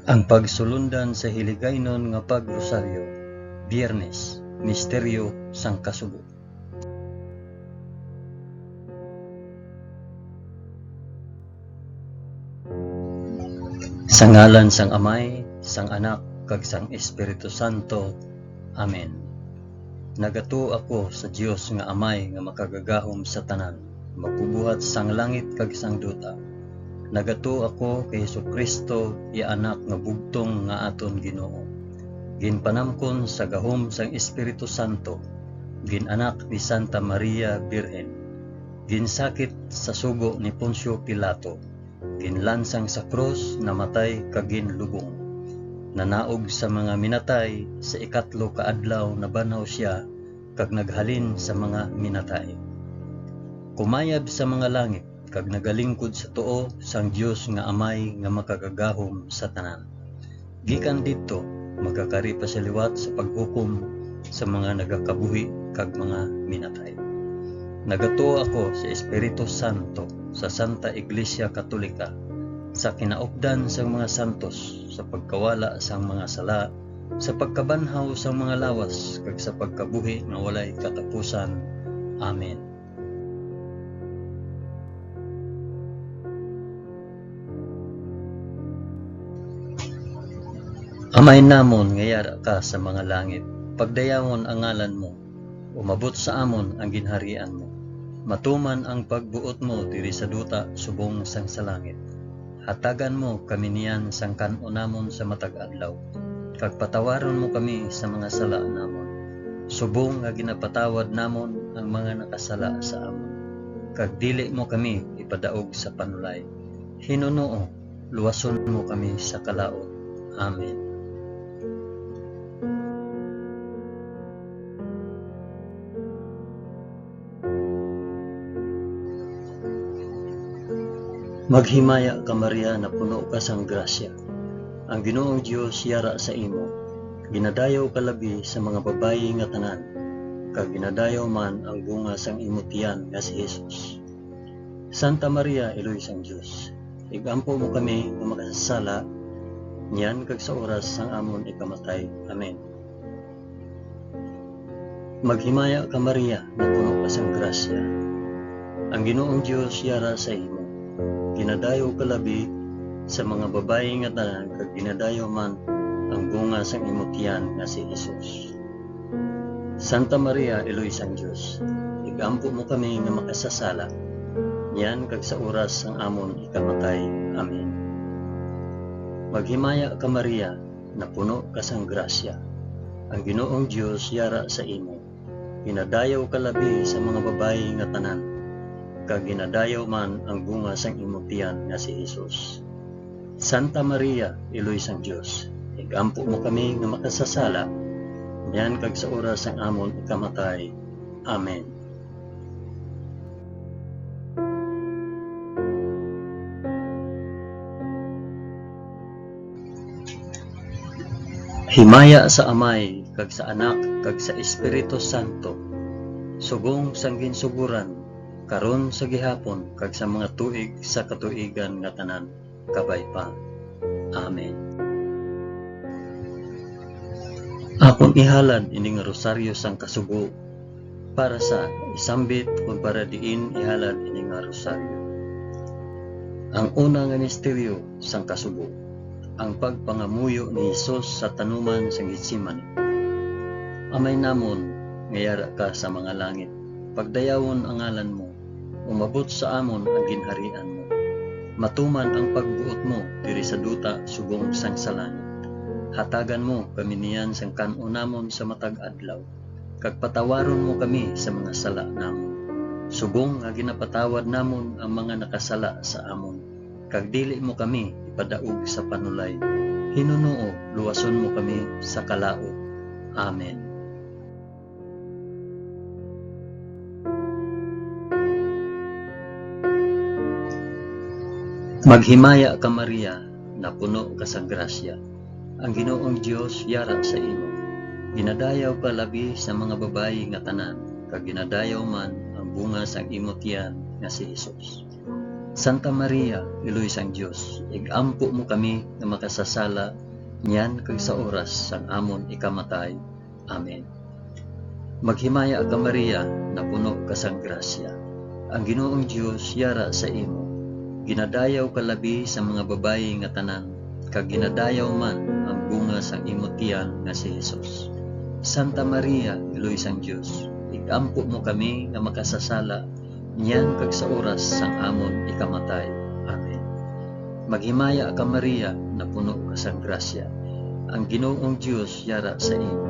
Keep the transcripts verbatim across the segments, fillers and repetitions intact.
Ang pagsulundan sa Hiligaynon nga Pag-Rosaryo, Biyernes, Misteryo sang Kasubo. Sa ngalan sang Amay, sang Anak, kag sang Espiritu Santo. Amen. Nagatuo ako sa Dios nga Amay nga Makagagahom sa Tanan, Magbubuhat sang langit kag sang duta. Nagatuo ako kay Jesu-Cristo, iya Anak nga bugtong nga aton Ginoo, ginpanamkon sa gahom sang Espiritu Santo, gin-anak ni Santa Maria Birhen, ginsakit sa sugo ni Poncio Pilato, ginlansang sa krus, namatay, kag ginlubong. Nanaog sa mga minatay, sa ikatlo ka adlaw nabanhaw sia, kag naghalin sa mga minatay. Kumayab sa mga langit, kag nagalingkod sa tuo sang Dios nga Amay nga Makagagahom sa Tanan. Gikan didto, magakari pa sia liwat sa paghukom sa mga nagakabuhi kag mga minatay. Nagatuo ako sa Espiritu Santo, sa Santa Iglesia Katolika, sa kinaupdan sang mga santos, sa pagkawala sang mga sala, sa pagkabanhaw sang mga lawas, kag sa pagkabuhi nga walay katapusan. Amen. Amay namon nga yara ka sa mga langit, pagdayawon ang ngalan mo, umabot sa amon ang ginharian mo, matuman ang pagbuot mo diri sa duta subong sang sa langit. Hatagan mo kami niyan sang kan-on namon sa matag adlaw, kag patawaron mo kami sa mga sala namon, subong nga ginapatawad namon ang mga nakasala sa amon. Kag dili mo kami ipadaog sa panulay. Hinunoo, luwason mo kami sa kalaut. Amen. Maghimaya ka, Maria, napuno ka sang grasya. Ang Ginoong Dios yara sa imo. Ginadayaw ka labi sa mga babayi nga tanan, kag ginadayaw man ang bunga sang imo tiyan nga si Jesus. Santa Maria, Iloy sang Dios, ig-ampo mo kami nga makasasala, niyan kag sa oras sang amon ikamatay. Amen. Maghimaya ka, Maria, nga puno ka sang grasya. Ang Ginoong Dios yara sa imo. Ginadayaw ka labi sa mga babayi nga tanan, kag ginadayaw man ang bunga sang imo tiyan nga si Jesus. Santa Maria, Iloy sang Dios, ig-ampo mo kami nga makasasala, niyan kag sa oras sang amon ikamatay. Amen. Maghimaya ka, Maria, napuno ka sang grasya. Ang Ginoong Dios yara sa imo. Ginadayaw ka labi sa mga babayi nga tanan, kag ginadayaw man ang bunga sang imo tiyan nga si Jesus. Santa Maria, Iloy sang Dios, ig-ampo mo kami nga makasasala, niyan kag sa oras sang amon ikamatay. Amen. Himaya sa Amay, kag sa Anak, kag sa Espiritu Santo, subong sang ginsugoran, karon, sa gihapon, kag sa mga tuig sa katuigan nga tanan. Kabay pa. Amen. Akon ihalad ini nga rosaryo sang kasubo para sa isambit kon para diin ihalad ini nga rosaryo. Ang una nga misteryo sang kasubo, ang pagpangamuyo ni Jesus sa tanuman sang Getsemani. Amay namon nga yara ka sa mga langit, pagdayawon ang ngalan mo, umabot sa amon ang ginharian mo. Matuman ang pagbuot mo diri sa duta subong sang sa langit. Hatagan mo kami niyan sang kan-on namon sa matag adlaw, kag patawaron mo kami sa mga sala namon, subong nga ginapatawad namon ang mga nakasala sa amon, kag dili mo kami ipadaog sa panulay. Hinunoo, luwason mo kami sa kalaut. Amen. Maghimaya ka, Maria, napuno ka sang grasya. Ang Ginoong Dios yara sa imo. Ginadayaw ka labi sa mga babayi nga tanan, kag ginadayaw man ang bunga sang imo tiyan nga si Jesus. Santa Maria, Iloy sang Dios, ig-ampo mo kami nga makasasala niyan kag sa oras sang amon ikamatay. Amen. Maghimaya ka, Maria, napuno ka sang grasya. Ang Ginoong Dios yara sa imo. Ginadayaw ka labi sa mga babayi nga tanan, kag ginadayaw man ang bunga sang imo tiyan nga si Jesus. Santa Maria, Iloy sang Dios, ig-ampo mo kami nga makasasala niyan kag sa oras sang amon ikamatay. Amen. Maghimaya ka, Maria, napuno ka sang grasya. Ang Ginoong Dios yara sa imo.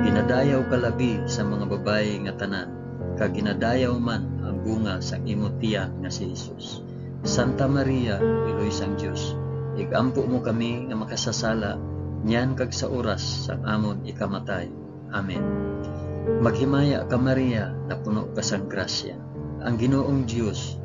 Ginadayaw ka labi sa mga babayi nga tanan, kag ginadayaw man ang bunga sang imo tiyan nga si Jesus. Santa Maria, Iloy sang Dios, ig-ampo mo kami nga makasasala niyan kag sa oras sang amon ikamatay. Amen. Maghimaya ka, Maria, napuno ka sang grasya. Ang Ginoong Dios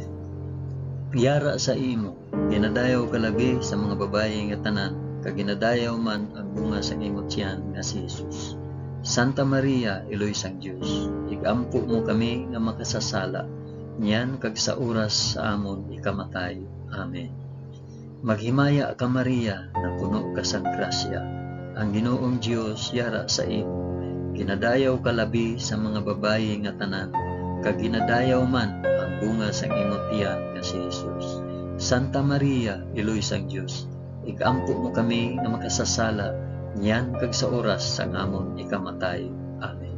yara sa imo. Ginadayaw ka labi sa mga babayi nga tanan, kag ginadayaw man ang bunga sang imo tiyan nga si Jesus. Santa Maria, Iloy sang Dios, ig-ampo mo kami nga makasasala niyan kag sa oras sa amon ikamatay. Amen. Maghimaya ka, Maria, napuno ka sang grasya. Ang Ginoong Dios yara sa imo. Ginadayaw ka labi sa mga babayi nga tanan, kag ginadayaw man ang bunga sang imo tiyan nga si Jesus. Santa Maria, Iloy sang Dios, ig-ampo mo kami nga makasasala niyan kag sa oras sang amon ikamatay. Amen.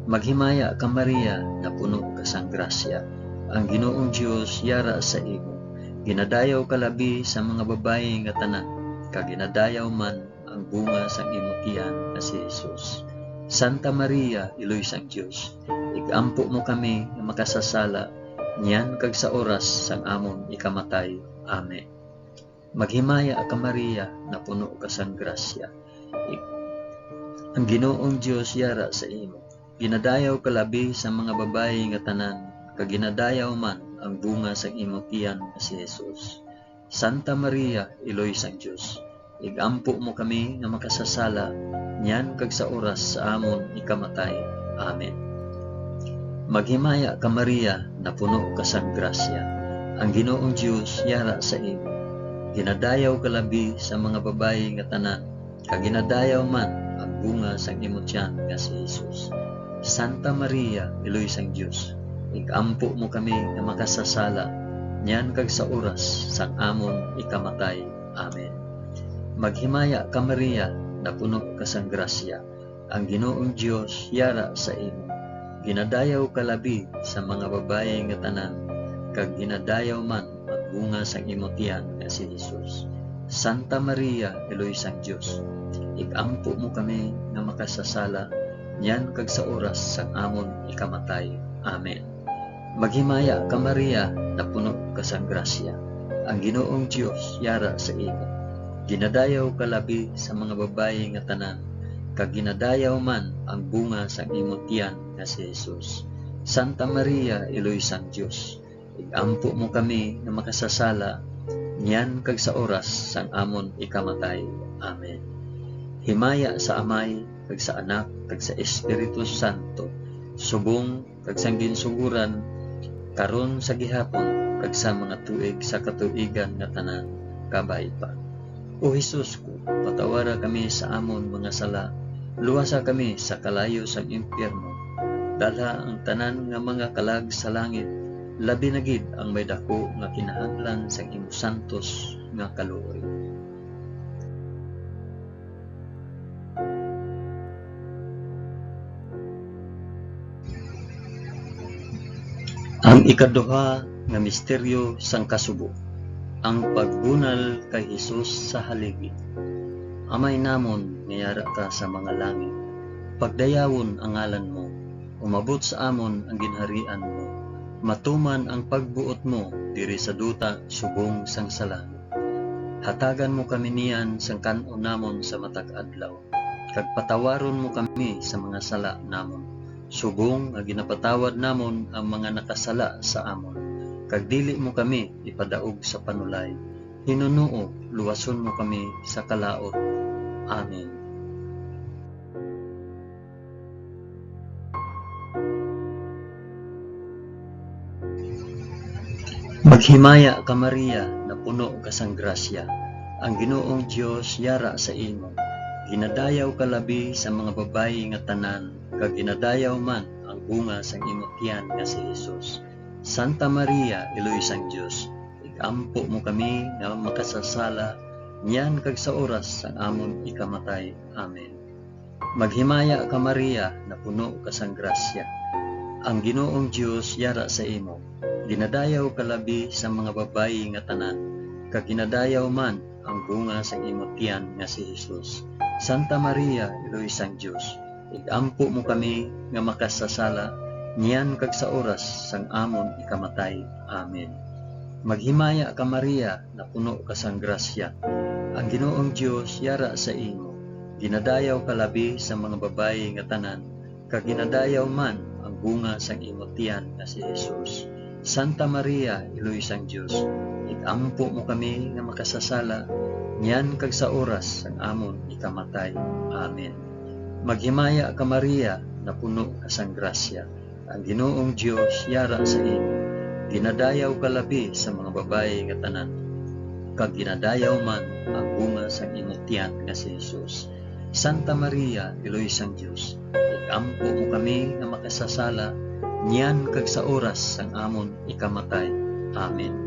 Maghimaya ka, Maria, napuno ka sang grasya. Ang Ginoong Dios yara sa imo. Ginadayaw ka labi sa mga babayi nga tanan, kag ginadayaw man ang bunga sang imo tiyan nga si Jesus. Santa Maria, Iloy sang Dios, ig-ampo mo kami nga makasasala niyan kag sa oras sang amon ikamatay. Amen. Maghimaya ka, Maria, napuno ka sang grasya. Ig-, ang Ginoong Dios yara sa imo. Ginadayaw ka labi sa mga babayi nga tanan, kag ginadayaw man ang bunga sang imo tiyan nga si Jesus. Santa Maria, Iloy sang Dios, ig-ampo mo kami nga makasasala niyan kag sa oras sa amon ikamatay. Amen. Maghimaya ka, Maria, napuno ka sang grasya. Ang Ginoong Dios yara sa imo. Ginadayaw ka labi sa mga babayi nga tanan, kag ginadayaw man ang bunga sang imo tiyan nga si Jesus. Santa Maria, Iloy sang Dios, ig-ampo mo kami nga makasasala niyan kag sa oras sang amon ikamatay. Amen. Maghimaya ka, Maria, napuno ka sang grasya. Ang Ginoong Dios yara sa imo. Ginadayaw ka labi sa mga babayi nga tanan, kag ginadayaw man ang bunga sang imo tiyan nga si Jesus. Santa Maria, Iloy sang Dios, ig-ampo mo kami nga makasasala niyan kag sa oras sang amon ikamatay. Amen. Maghimaya ka, Maria, napuno ka sang grasya. Ang Ginoong Dios yara sa imo. Ginadayaw ka labi sa mga babayi nga tanan, kag ginadayaw man ang bunga sang imo tiyan nga si Jesus. Santa Maria, Iloy sang Dios, ig-ampo mo kami nga makasasala niyan kag sa oras sang amon ikamatay. Amen. Himaya sa Amay, kag sa Anak, kag sa Espiritu Santo, subong kag sang ginsugoran, karon, sa gihapon, kag sa mga tuig sa katuigan nga tanan. Kabay pa. O Jesus ko, patawara kami sa amon mga sala, luwasa kami sa kalayo sang impyerno, dalha ang tanan nga mga kalag sa langit, labi na gid ang may daku nga kinahanglan sang imo santos nga kaluoy. Ang ikaduha nga misteryo sang kasubo, ang pagbunal kay Jesus sa haligi. Amay namon nga yara ka sa mga langit, pagdayawon ang ngalan mo, umabot sa amon ang ginharian mo, matuman ang pagbuot mo diri sa duta subong sang sa langit. Hatagan mo kami niyan sang kan-on namon sa matag adlaw, kag patawaron mo kami sa mga sala namon, subong nga ginapatawad namon ang mga nakasala sa amon, kag dili mo kami ipadaog sa panulay. Hinunoo, luwason mo kami sa kalaut. Amen. Maghimaya ka, Maria, napuno ka sang grasya, ang Ginoong Dios yara sa imo. Ginadayaw ka labi sa mga babayi nga tanan, kag ginadayaw man ang bunga sang imo tiyan nga si Jesus. Santa Maria, Iloy sang Dios, ig-ampo mo kami nga makasasala, niyan kag sa oras sang amon ikamatay. Amen. Maghimaya ka, Maria, napuno ka sang grasya. Ang Ginoong Dios yara sa imo. Ginadayaw ka labi sa mga babayi nga tanan, kag ginadayaw man ang bunga sang imo tiyan nga si Jesus. Santa Maria, Iloy sang Dios, ig-ampo mo kami nga makasasala, niyan kag sa oras sang amon ikamatay. Amen. Maghimaya ka, Maria, napuno ka sang grasya. Ang Ginoong Dios yara sa imo. Ginadayaw ka labi sa mga babayi nga tanan, kag ginadayaw man ang bunga sang imo tiyan nga si Jesus. Santa Maria, Iloy sang Dios, ig-ampo mo kami nga makasasala, niyan kag sa oras sang amon ikamatay. Amen. Maghimaya ka, Maria, napuno ka sang grasya. Ang Ginoong Dios yara sa imo. Ginadayaw ka labi sa mga babayi nga tanan, kag ginadayaw man ang bunga sang imo tiyan nga si Jesus. Santa Maria, Iloy sang Dios, ig-ampo mo kami nga makasasala, niyan kag sa oras sang amon ikamatay. Amen.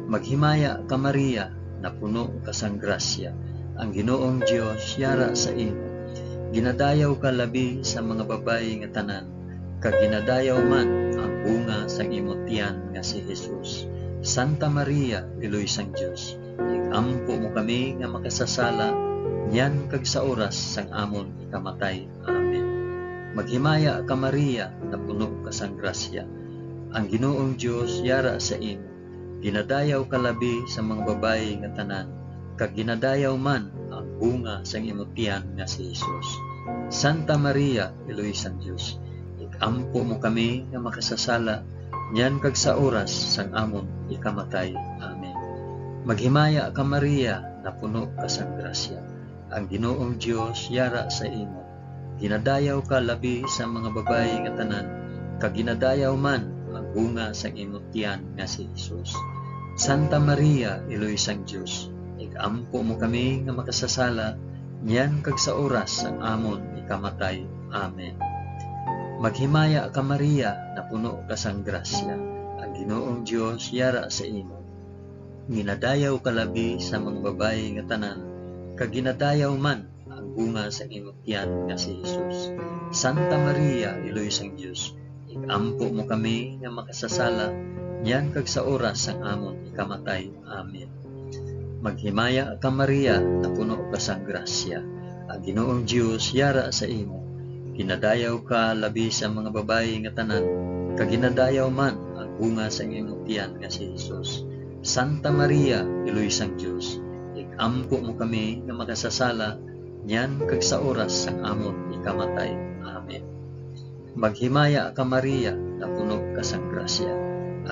Maghimaya ka, Maria, napuno ka sang grasya. Ang Ginoong Dios yara sa imo. Ginadayaw ka labi sa mga babayi nga tanan, kag ginadayaw man ang bunga sang imo tiyan nga si Jesus. Santa Maria, Iloy sang Dios, ig-ampo mo kami nga makasasala, niyan kag sa oras sang amon ikamatay. Amen. Maghimaya ka, Maria, napuno ka sang grasya. Ang Ginoong Dios yara sa imo. Ginadayaw ka labi sa mga babayi nga tanan, kag ginadayaw man ang bunga sang imo tiyan nga si Jesus. Santa Maria, Iloy sang Dios, ig-ampo mo kami nga makasasala, niyan kag sa oras sang amon ikamatay. Amen. Maghimaya ka, Maria, napuno ka sang grasya. Ang Ginoong Dios yara sa imo. Ginadayaw ka labi sa mga babayi nga tanan, kag ginadayaw man ang bunga sang imo tiyan nga si Jesus. Santa Maria, Iloy sang Dios, ig-ampo mo kami nga makasasala, niyan kag sa oras sang amon ikamatay. Amen. Maghimaya ka, Maria, napuno ka sang grasya. Ang Ginoong Dios yara sa imo. Ginadayaw ka labi sa mga babayi nga tanan, kag ginadayaw man ang bunga sang imo tiyan nga si Jesus. Santa Maria, Iloy sang Dios, ig-ampo mo kami nga makasasala, niyan kag sa oras sang amon ikamatay. Amen. Maghimaya ka, Maria, napuno ka sang grasya. Ang Ginoong Dios yara sa imo. Ginadayaw ka labi sa mga babayi nga tanan, kag ginadayaw man ang bunga sang imo tiyan nga si Jesus. Santa Maria, Iloy sang Dios, ig-ampo mo kami nga makasasala, niyan kag sa oras sang amon ikamatay. Amen. Maghimaya ka, Maria, napuno ka sang grasya.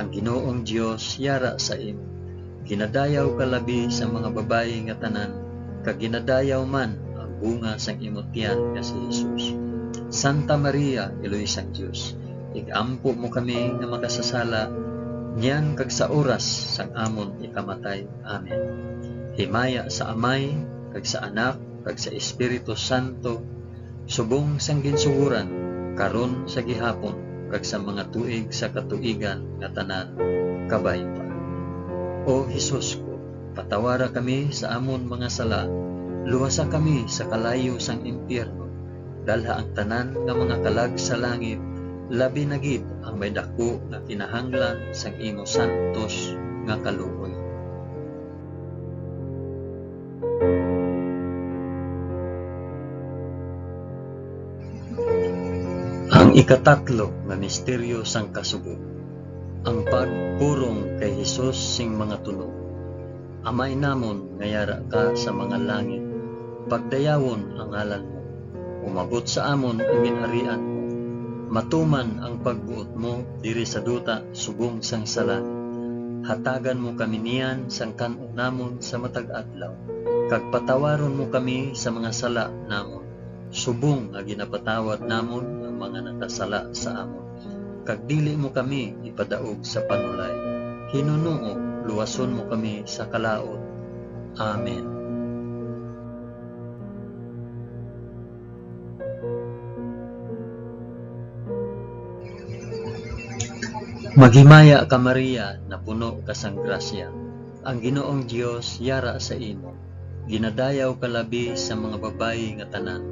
Ang Ginoong Dios yara sa imo. Ginadayaw ka labi sa mga babayi nga tanan, kag ginadayaw man ang bunga sang imo tiyan nga si Jesus. Santa Maria, Iloy sang Dios, ig-ampo mo kami nga makasasala, niyan kag sa oras sang amon ikamatay. Amen. Himaya sa Amay, kag sa Anak, kag sa Espiritu Santo, subong sang ginsugoran, karon, sa gihapon, kag sa mga tuig sa katuigan nga tanan. Kabay pa. O Jesus ko, patawara kami sa amon mga sala, luwasa kami sa kalayo sang impyerno, dalha ang tanan nga mga kalag sa langit, labi na gid ang may daku nga kinahanglan sang imo santos nga kaluoy. Ang ikatatlo nga misteryo sang kasubo, ang pagpurong kay Jesus sing mga tunog. Amay namon nga yara ka sa mga langit, pagdayawon ang ngalan mo. Umabot sa amon ang ginharian mo. Matuman ang pagbuot mo diri sa duta subong sang sa langit. Hatagan mo kami niyan sang kan-on namon sa matag adlaw, kag patawaron mo kami sa mga sala namon, subong nga ginapatawad namon ang mga nakasala sa amon. Kag dili mo kami ipadaog sa panulay, Hinunoo, luwason mo kami sa kalaut. Amen. Maghimaya ka, Maria, napuno ka sang grasya. Ang Ginoong Dios yara sa imo. Ginadayaw ka labi sa mga babayi nga tanan,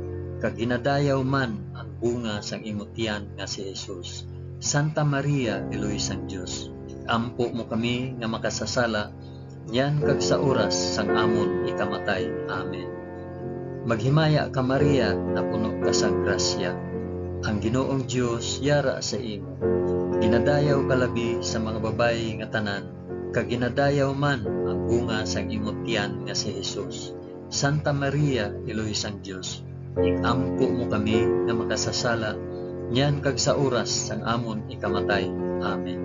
kag ginadayaw man ang bunga sang imo tiyan nga si Jesus. Santa Maria, Iloy sang Dios, ampo mo kami nga makasasala, niyan kag sa oras sang amon ikamatay. Amen. Maghimaya ka, Maria, napuno ka sang grasya. Ang Ginoong Dios yara sa imo. Ginadayaw ka labi sa mga babayi nga tanan, kag ginadayaw man ang bunga sang imo tiyan nga si Jesus. Santa Maria, Iloy sang Dios, ig-ampo mo kami nga makasasala, niyan kag sa oras sang amon ikamatay. Amen.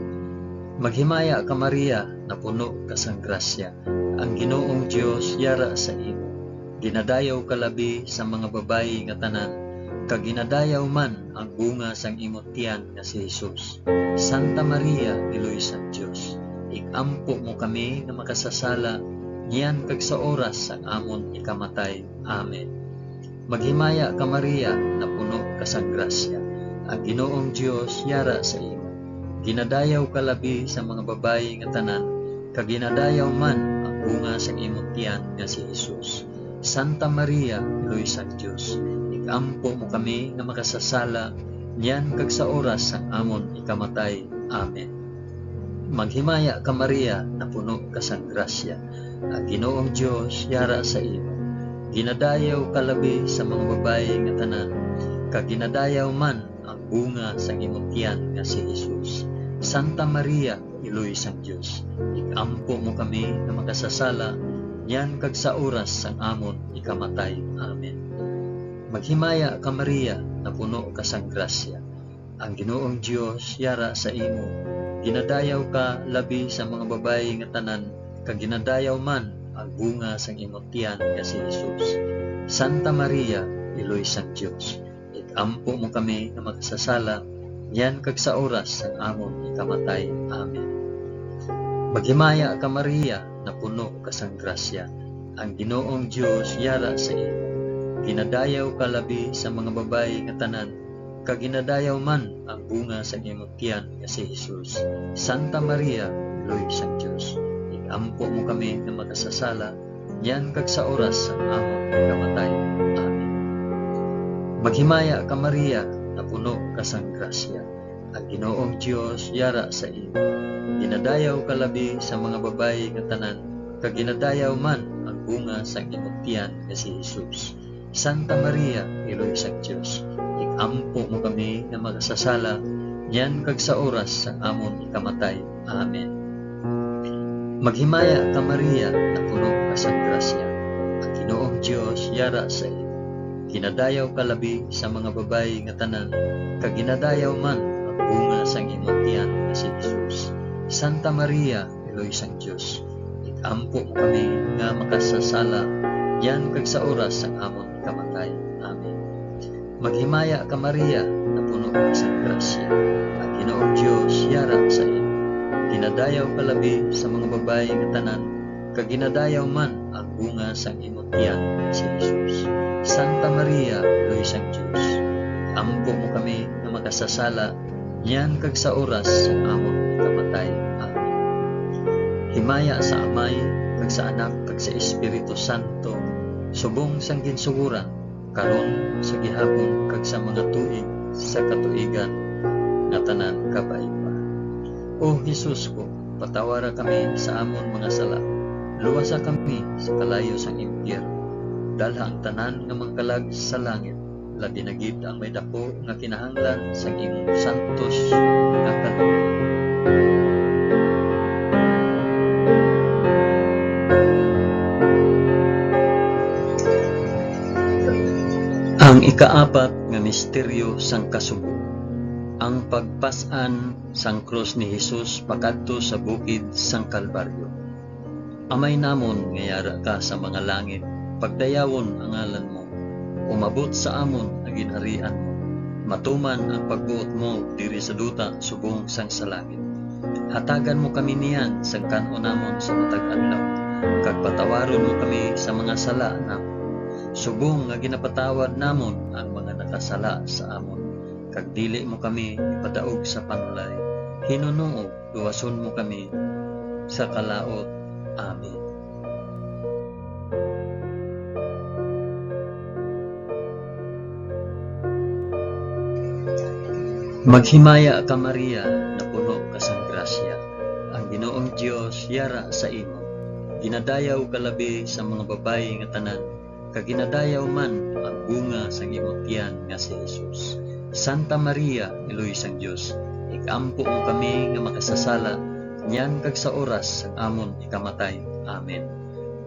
Maghimaya ka, Maria, napuno ka sang grasya. Ang Ginoong Dios yara sa imo. Ginadayaw ka labi sa mga babayi nga tanan, kag ginadayaw man ang bunga sang imo tiyan nga si Jesus. Santa Maria, Iloy sang Dios, ig-ampo mo kami nga makasasala, niyan kag sa oras sang amon ikamatay. Amen. Maghimaya ka, Maria, napuno ka sang grasya. Ang Ginoong Dios yara sa imo. Ginadayaw ka labi sa mga babayi nga tanan, kag ginadayaw man ang bunga sang imo tiyan nga si Jesus. Santa Maria, Iloy sang Dios, ig-ampo mo kami nga makasasala, niyan kag sa oras sang amon ikamatay. Amen. Maghimaya ka, Maria, napuno ka sang grasya. Ang Ginoong Dios yara sa imo. Ginadayaw ka labi sa mga babayi nga tanan, kag ginadayaw man ang bunga sang imo tiyan nga si Jesus. Santa Maria, Iloy sang Dios, ig-ampo mo kami nga makasasala, niyan kag sa oras sang amon ikamatay. Amen. Maghimaya ka, Maria, napuno ka sang grasya. Ang Ginoong Dios yara sa imo. Ginadayaw ka labi sa mga babayi nga tanan, kag ginadayaw man ang bunga sang imo tiyan nga si Jesus. Santa Maria, Iloy sang Dios, ig-ampo mo kami nga makasasala, niyan kag sa oras sang amon ikamatay. Amen. Maghimaya ka, Maria, napuno ka sang grasya. Ang Ginoong Dios yara sa imo. Ginadayaw ka labi sa mga babayi nga tanan, kag ginadayaw man ang bunga sang imo tiyan nga si Jesus. Santa Maria, Iloy sang Dios, ig-ampo mo kami nga makasasala, niyan kag sa oras sang amon pagkamatay. Amen. Maghimaya ka, Maria, napuno ka sang grasya. Ang Ginoong Dios yara sa imo. Ginadayaw ka labi sa mga babayi nga tanan, kag ginadayaw man ang bunga sang imo tiyan nga si Jesus. Santa Maria, Iloy sang Dios, ig-ampo mo kami nga makasasala, niyan kag sa oras sang amon ikamatay. Amen. Maghimaya ka, Maria, napuno ka sang grasya. Ang Ginoong Dios yara sa imo. Ginadayaw ka labi sa mga babayi nga tanan, kag ginadayaw man ang bunga sang imo tiyan nga si Jesus. Santa Maria, Iloy sang Dios, ig-ampo mo kami nga makasasala, niyan kag sa oras sang amon kamatay. Amen. Maghimaya ka, Maria, napuno ka sang grasya. Ang Ginoong Dios yara sa imo. Ginadayaw ka labi sa mga babayi nga tanan, kag ginadayaw man ang bunga sang imo tiyan, si Jesus. Santa Maria, Iloy sang Dios, ampo mo kami nga makasasala, niyan kag sa oras sang amon kamatay. Amen. Himaya sa Amay, kag sa Anak, kag sa Espiritu Santo, subong sang ginsugoran, karon, sa gihapon, kag sa mga tuig sa katuigan nga tanan. Kabay pa. O Jesus ko, patawara kami sa amon mga sala, luwasa kami sa kalayo sang impyerno, dalha ang tanan nga mga kalag sa langit, labi na gid ang may daku nga kinahanglan sang imong santos nga kalooban. Ang ikaapat nga misteryo sang kasubo, ang pagpas-an sang krus ni Jesus pakadto sa bukid sang Kalbaryo. Amay namon nga yara ka sa mga langit, pagdayawon ang ngalan mo. Umabot sa amon ang ginharian mo. Matuman ang pagbuot mo diri sa duta subong sang sa langit. Hatagan mo kami niyan sang kan-on namon sa matag adlaw, kag patawaron mo kami sa mga sala namon, subong nga ginapatawad namon ang mga nakasala sa amon, kag dili mo kami ipadaog sa panulay. Hinunoo, luwason mo kami sa kalaut. Amen. Maghimaya ka, Maria, napuno ka sang grasya. Ang Ginoong Dios yara sa imo. Ginadayaw ka labi sa mga babayi nga tanan, kag ginadayaw man ang bunga sang imo tiyan nga si Jesus. Santa Maria, Iloy sang Dios, ig-ampo mo kami nga makasasala, niyan kag sa oras sang amon ikamatay. Amen.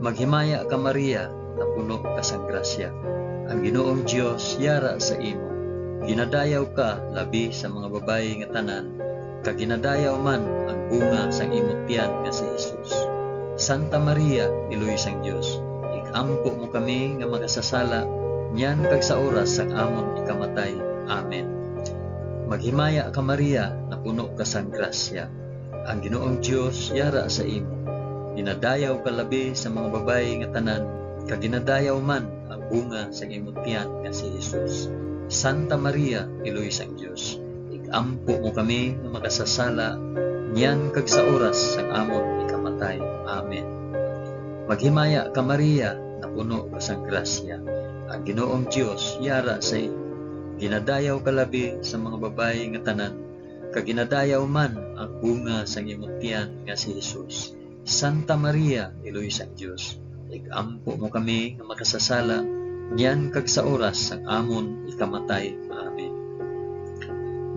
Maghimaya ka, Maria, napuno ka sang grasya. Ang Ginoong Dios yara sa imo. Ginadayaw ka labi sa mga babayi nga tanan, kag ginadayaw man ang bunga sang imo tiyan nga si Jesus. Santa Maria, Iloy sang Dios, ig-ampo mo kami nga makasasala, niyan kag sa oras sang amon ikamatay. Amen. Maghimaya ka, Maria, napuno ka sang grasya. Ang Ginoong Dios yara sa imo. Ginadayaw ka labi sa mga babayi nga tanan, kag ginadayaw man ang bunga sang imo tiyan nga si Jesus. Santa Maria, Iloy sang Dios, ig-ampo mo kami nga makasasala, niyan kag sa oras sang amon ikamatay. Amen. Maghimaya ka, Maria, napuno ka sang grasya. Ang Ginoong Dios yara sa imo. Ginadayaw ka labi sa mga babayi nga tanan, kag ginadayaw man ang bunga sang imo tiyan nga si Jesus. Santa Maria, Iloy sang Dios, ig-ampo mo kami nga makasasala, niyan kag sa oras sang amon ikamatay. Amen.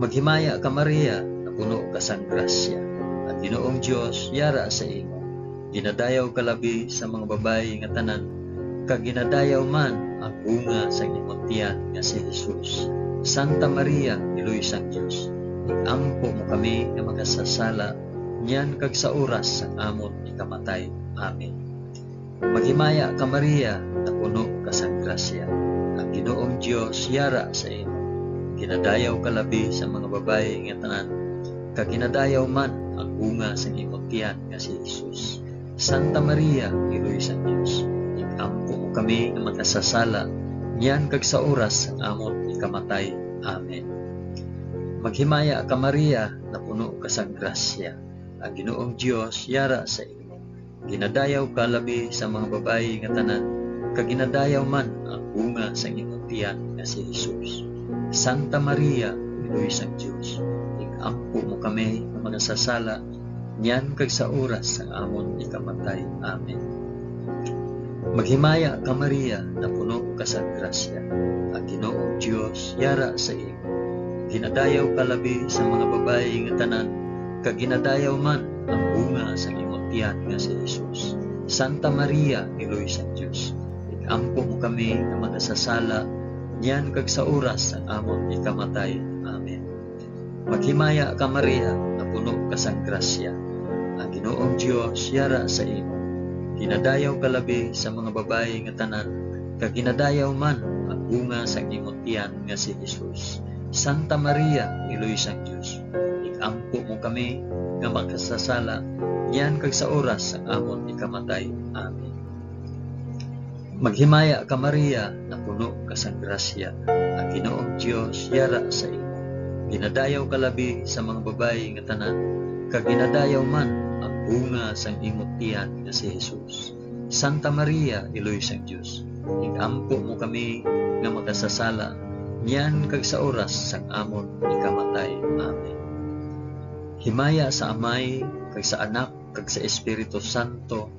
Maghimaya ka, Maria, napuno ka sang grasya. Ang Ginoong Dios yara sa imo. Ginadayaw ka labi sa mga babayi nga tanan, kag ginadayaw man ang bunga sang imo tiyan nga si Jesus. Santa Maria, Iloy sang Dios, ig-ampo mo kami nga makasasala, niyan kag sa oras sang amon ikamatay. Amen. Maghimaya ka, Maria, napuno ka sang grasya. Ang Ginoong Dios yara sa imo. Ginadayaw ka labi sa mga babayi nga tanan, kag ginadayaw man ang bunga sang imo tiyan nga si Jesus. Santa Maria, Iloy sang Dios, ig-ampo mo kami nga makasasala, niyan kag sa oras sang amon ikamatay. Amen. Maghimaya ka, Maria, napuno ka sang grasya. Ang Ginoong Dios yara sa imo. Ginadayaw ka labi sa mga babayi nga tanan, kag ginadayaw man ang bunga sang imong tiyan nga si Jesus. Santa Maria, Iloy sang Dios, ig-ampo mo kami nga makasasala, niyan kag sa oras sang amon ikamatay. Amen. Maghimaya ka, Maria, napuno ka sa grasya. Ang Ginoong Dios yara sa imo. Ginadayaw ka labi sa mga babayi nga tanan, kag ginadayaw man ang bunga sa imong tiyan nga si Jesus. Santa Maria, Iloy sang Dios, ig-ampo mo kami nga makasasala, niyan kag sa oras sang amon ikamatay. Amen. Maghimaya ka, Maria, napuno ka sang grasya. Ang Ginoong Dios yara sa imo. Ginadayaw ka labi sa mga babayi nga tanan, kag ginadayaw man ang bunga sang imong tiyan nga si Jesus. Santa Maria, Iloy sang Dios, ig-ampo mo kami nga makasasala, niyan kag sa oras sang amon ikamatay. Amen. Maghimaya ka, Maria, napuno ka sang grasya. Ang Ginoong Dios yara sa imo. Ginadayaw ka labi sa mga babayi nga tanan, kag ginadayaw man ang bunga sang imong tiyan nga si Jesus. Santa Maria, Iloy sang Dios, ig-ampo mo kami nga makasasala, niyan kag sa oras sang amon ikamatay. Amen. Himaya sa Amay, kag sa Anak, kag sa Espiritu Santo,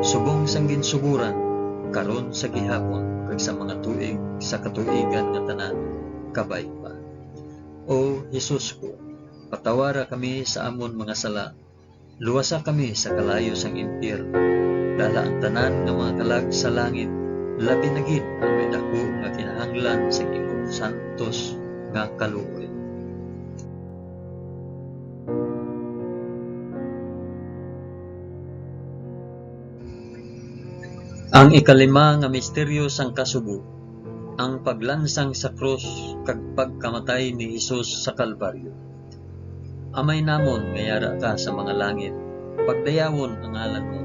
subong sang ginsuguran, karon, sa gihapon, kag sa mga tuig sa katuigan nga tanan. Kabay pa. O Jesus ko, patawara kami sa amon mga sala, luwasa kami sa kalayo sang impyerno. Dala ang tanan nga mga kalag sa langit, labi na gid ang may daku nga kinahanglan sang imong santos nga kaluoy. Ang ikalima nga misteryo sang kasubo, ang paglansang sa krus kag pagkamatay ni Jesus sa Kalbaryo. Amay namon nga yara ka sa mga langit, pagdayawon ang ngalan mo.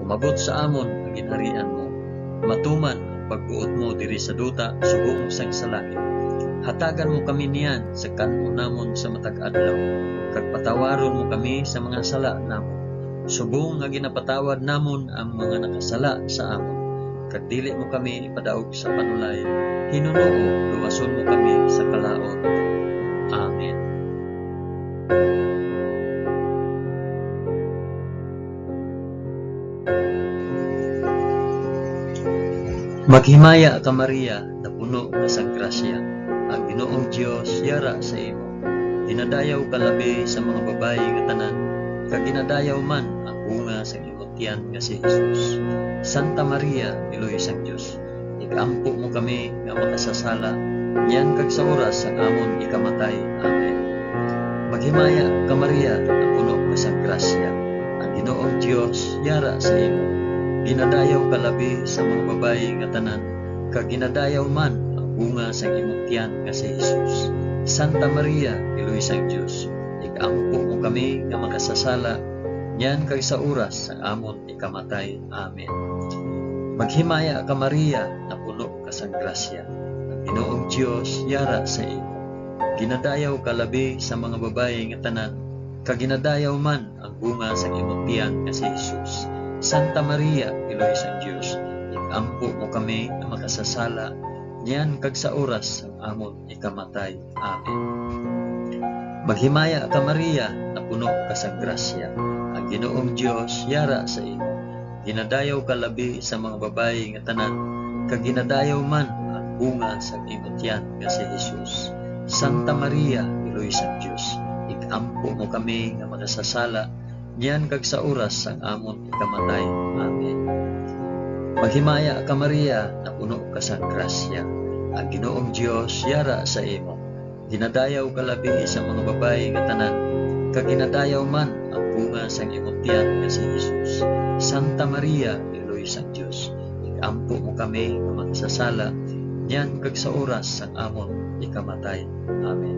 Umabot sa amon ang ginharian mo. Matuman ang pagbuot mo diri sa duta subong sang sa langit. Hatagan mo kami niyan sa kan-on namon sa matag adlaw, kag patawaron mo kami sa mga sala namon, subong nga ginapatawad namon ang mga nakasala sa amon. Kag dili mo kami ipadaog sa panulay, hinunoo, luwason mo kami sa kalaut. Amen. Maghimaya ka, Maria, napuno ka sang grasya, ang Ginoong Dios yara sa imo. Ginadayaw ka labi sa mga babayi nga tanan, kag ginadayaw man ang bunga sang imo tiyan nga si Jesus. Santa Maria, Iloy sang Dios, ig-ampo mo kami nga makasasala, niyan kag sa oras sang amon ikamatay. Amen. Maghimaya ka, Maria, napuno ka sang grasya, ang Ginoong Dios yara sa imo. Ginadayaw ka labi sa mga babayi nga tanan, kag ginadayaw man ang bunga sang imong tiyan nga si Jesus. Santa Maria, Iloy sang Dios, ig-ampo mo kami nga makasasala, niyan kag sa oras sang amon ikamatay. Amen. Maghimaya ka, Maria, napuno ka sang grasya, ang Ginoong Dios yara sa imo. Ginadayaw ka labi sa mga babayi nga tanan, kag ginadayaw man ang bunga sang imong tiyan nga si Jesus. Santa Maria, Iloy sang Dios, ig-ampo mo kami nga makasasala, niyan kag sa oras sang amon ikamatay. Amen. Maghimaya ka, Maria, napuno ka sang grasya, ang Ginoong Dios yara sa imo. Ginadayaw ka labi sa mga babayi nga tanan, kag ginadayaw man ang bunga sang imo tiyan nga si Jesus. Santa Maria, Iloy sang Dios, ig-ampo mo kami nga makasasala, niyan kag sa oras sang amon ikamatay. Amen. Maghimaya ka, Maria, napuno ka sang grasya, ang Ginoong Dios yara sa imo. Ginadayaw ka labi sa mga babayi nga tanan, kag ginadayaw man ang bunga sang imong tiyan nga si Jesus. Santa Maria, Iloy sang Dios, ig-ampo mo kami nga makasasala, niyan kag sa oras sang amon ikamatay. Amen.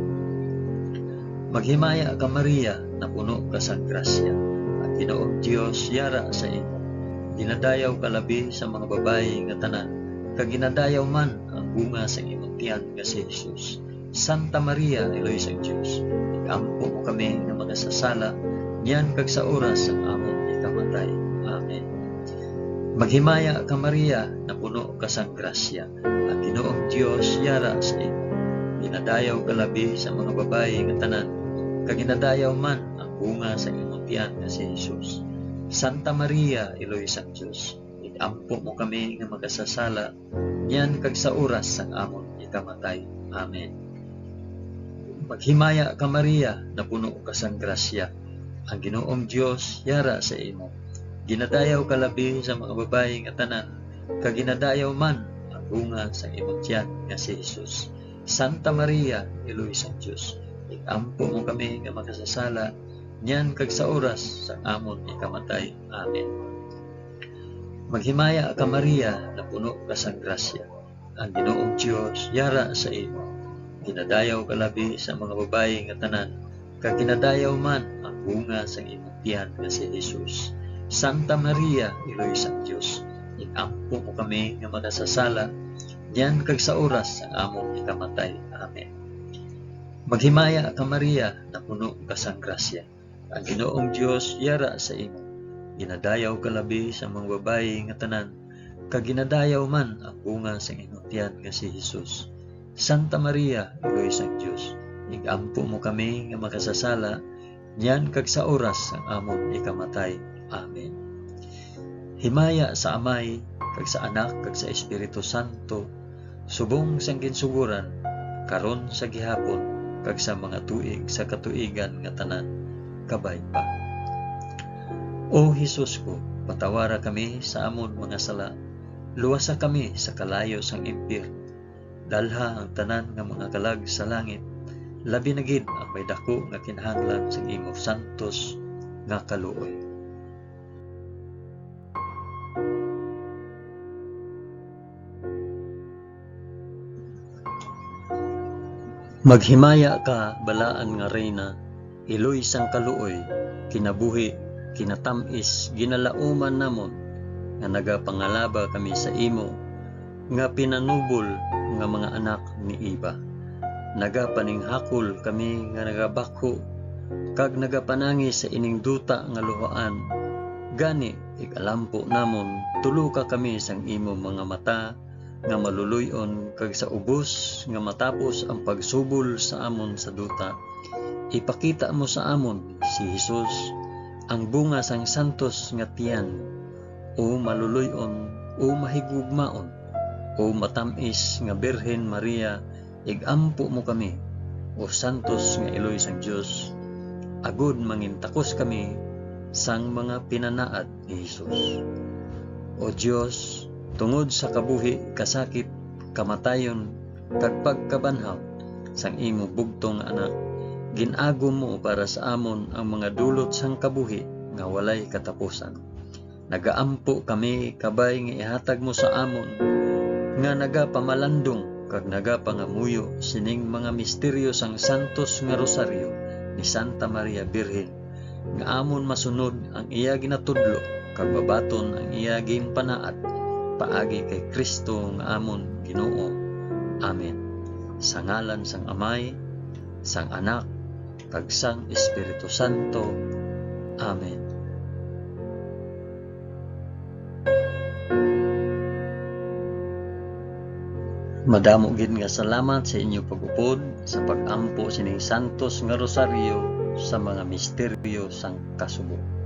Maghimaya ka, Maria, napuno ka sang grasya, ang Ginoong Dios yara sa imo. Ginadayaw ka labi sa mga babayi nga tanan, kag ginadayaw man ang bunga sang imong tiyan nga si Jesus. Santa Maria, Iloy sang Dios, ig-ampo mo kami nga makasasala, niyan kag sa oras sang amon ikamatay. Amen. Maghimaya ka, Maria, napuno ka sang grasya, ang Ginoong Dios yara sa imo. Ginadayaw ka labi sa mga babayi nga tanan, kag ginadayaw man ang bunga sang imong tiyan nga si Jesus. Santa Maria, Iloy sang Dios, ig-ampo mo kami nga makasasala, niyan kag sa oras sang amon ikamatay. Amen. Maghimaya ka, Maria, napuno ka sang grasya, ang Ginoong Dios yara sa imo. Ginadayaw ka labi sa mga babayi nga tanan, kag ginadayaw man ang bunga sang imong tiyan nga si Jesus. Santa Maria, Iloy sang Dios, ig-ampo mo kami nga makasasala, niyan kag sa oras sang amon ikamatay. Amen. Maghimaya ka, Maria, napuno ka sang grasya, ang Ginoong Dios yara sa imo. Ginadayaw ka labi sa mga babayi nga tanan, kag ginadayaw man ang bunga sang imong tiyan nga si Jesus. Santa Maria, Iloy sang Dios, ig-ampo mo kami nga makasasala, niyan kag sa oras sang amon ikamatay. Amen. Maghimaya ka, Maria, napuno ka sang grasya, ang Ginoong Dios yara sa imo. Ginadayaw ka labi sa mga babayi nga tanan, kag ginadayaw man ang bunga sang imong tiyan nga si Jesus. Santa Maria, Iloy sang Dios, ig-ampo mo kami nga makasasala, niyan kag sa oras sang amon ikamatay. Amen. Himaya sa Amay, kag sa Anak, kag sa Espiritu Santo, subong sang ginsugoran, karon, sa gihapon, kag sa mga tuig sa katuigan nga tanan. Kabay pa. O Jesus ko, patawara kami sa amon mga sala, luwasa kami sa kalayo sang impyerno, dalha ang tanan nga mga kalag sa langit, labi na gid ang may daku nga kinahanglan sang imo santos nga kaluoy. Maghimaya ka, balaan nga Reyna, Iloy sang kaluoy, kinabuhi, kinatam-is, ginalauman namon, nga nagapangalaba kami sa imo, nga pinanubol nga mga anak ni Eva. Nagapaninghakol kami nga nagabakho, kag nagapanangi sa ining duta nga luhaan. Gani, ig-alampo namon, tuloka kami sang imo mga mata nga maluloy-on, kag sa ubos nga matapos ang pagsubol sa amon sa duta, ipakita mo sa amon si Jesus, ang bunga sang santos nga tiyan. O maluloy-on, o mahigugmaon, o matam-is nga Birhen Maria, ig-ampo mo kami, o santos nga iloy sang Dios, agod mangintakos kami sang mga pinanaad ni Jesus. O Dios, tungod sa kabuhi, kasakit, kamatayon, kag pagkabanhaw sang imo bugtong nga Anak, gin-agom mo para sa amon ang mga dulot sang kabuhi nga walay katapusan. Nagaampo kami, kabay nga ihatag mo sa amon nga nagapamalandong kag nagapangamuyo sining mga misteryo sang santos nga rosaryo ni Santa Maria Birhen, nga amon masunod ang iya ginatudlo kag mabaton ang iya ginpanaad, paagi kay Cristo nga amon Ginoo. Amen. Sa ngalan sang Amay, sang Anak, kag sang Espiritu Santo. Amen. Madamo gid nga salamat sa inyo pag-upod sa pag-ampo sining santos nga rosaryo sa mga misteryo sang kasubo.